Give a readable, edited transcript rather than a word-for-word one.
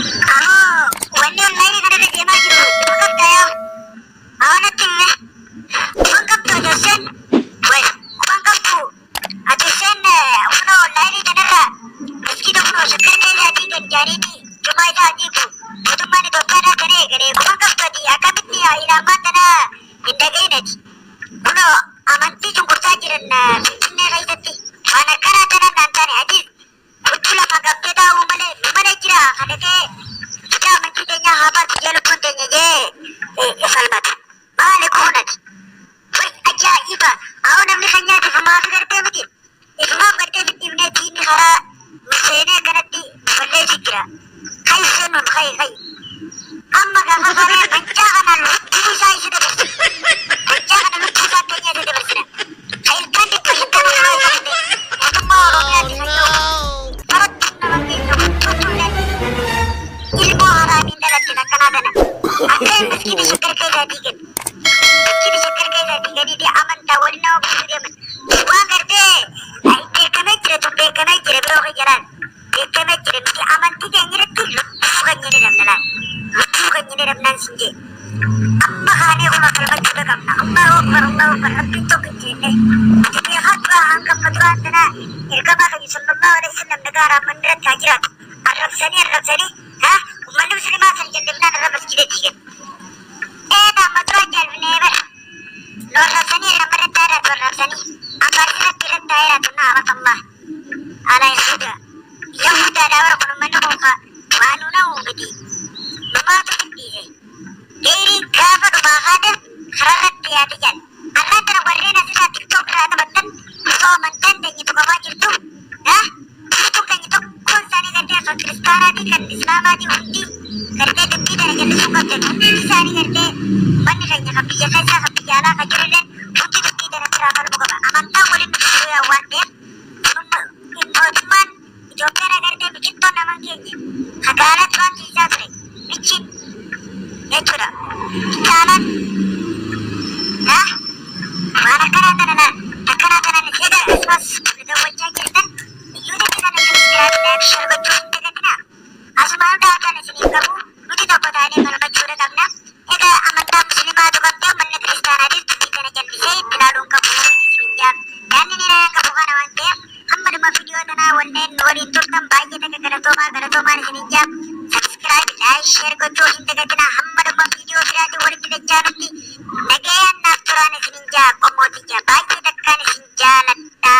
Ahoo wanni online kanarra deemaa jiru quba qabdaa yaa Ahoo natti himi mee. Quba hin qabdu ati Husseen? Way quba hin qabdu ati Husseen kunoo online kanarra masgiida kunoo Shaggar keessaa diigan jaaniiti jumaa isaa diigu mootummaan Itoophiyaadhaa kana eegale quba hin qabdu ati akkamitti ila ammaan tanaa hin dhagahin ati. Kunoo amantii cunqursaa jiran Finfinnee keessatti waan akkanaa tanaan naan taane atis Huccuu lafa qabdee taa'uu malee nu mana jira ka dhaqee mucaa amantii teenyaa haa baatu jee lubbuun teenya jee falmata. Maali kun ati? Way ajaa'iba! Awoo namni kan nyaate ifumaaf gartee miti. Ifumaaf gartee fidhiifnee diinni karaa nu seenee akkanatti nu balleessu jira. Kai seenuun kai kai. Amma gaafa saree mancaa kana lubbuu isaa isa dabarsina. Mancaa kana lubbuu isaa keenya isa dabarsina. Ka ilkaan 500 duraa isa fide mootummaa Oromiyaati kan ta'u farattuun nama keenya huccuutulleen ilmoo haraamiin dhalatte akkanaa tana. Akka maskiida Shaggar keessaa diigan. Maskiida Shaggar keessaa diiganiiti amantaa waliin nama buusuu deeman. Waan gartee beekamee jira tun beekamee jira biroo kiyya laal. Beekamee jira nuti amantii keenya irratti lubbuu keenya ni dhabna laal. Lubbuu keenya ni dhabnaan sin jee. Amma kaanee kuma falmachuudha qabna. Allahu Akbar Allahu Akbar Rabbiin tokko jenne. Nuti beekaa duraa hanga amma duraan tana ergamaa keenya sallallahu alaihi wasallam nagaa raammanni irratti haa jiraatu. Arrabsanii arrabsanii ha ummanni muslimaa san jallifnaan irra masjida diigan. Ee amma duraan jalfnee bara. Nu arrabsanii irra amma irratti haa jiraatu arrabsanii. Amma asirratti irratti haa jiraatu naa Allah. Ala yahuda yahudaadha bara kun ummanni kun ka waa nu na'u miti numaatu fidhiise geeyriin gaafa dhumaa haada kararratti yaate jedhan arraan tana warreen asirraa tiktok irraa taphattan osoo amantaan teenya tuqamaa jirtu ha guutuun keenya tokkoon isaanii gartee kan kiristaanaatii kan islaamaatii hundi gartee dubbii tana jallisuu qabdan hundi isaanii gartee ummanni keenya kan biyya keessaa kan biyya alaa kan jirulleen hundi dubbii tana irraa falmuu qaba amantaan waliin nu yaa waan ta'eef Mootummaan Itoophiyaan agartee biqiltoon naman keenya ka gaala duraan tiisaa ture michiin jechuudha. Caalaan ha waan akkanaa tana laal akkanaa tana ni egaa asumas daawwachaa jirtan YouTube kana subscribe like share gochuu hin dagatinaa. Asumaan dhaatan isiniif qabu nuti tokko taanee falmachuudha qabna. Egaa amantaa musliimaatu qabdee ummanni kiristaanaatis dubbii tana jallisee itti ilaaluun qabu isiniin jaa. Yaadni ni naan qabu kana waan ta'eef hamma dhuma viidiyoo tanaa wanneen nu waliin turtan baay'ee takka galatoomaa galatoomaan isiniin jaa. Subscribe, like, share gochuu hin dagatinaa hamma dhuma viidiyoo biraatiin walitti dachaanutti nagayaan naaf turaan isiniin jaa qomoo tiyya baay'ee takkaan isin jaaladha.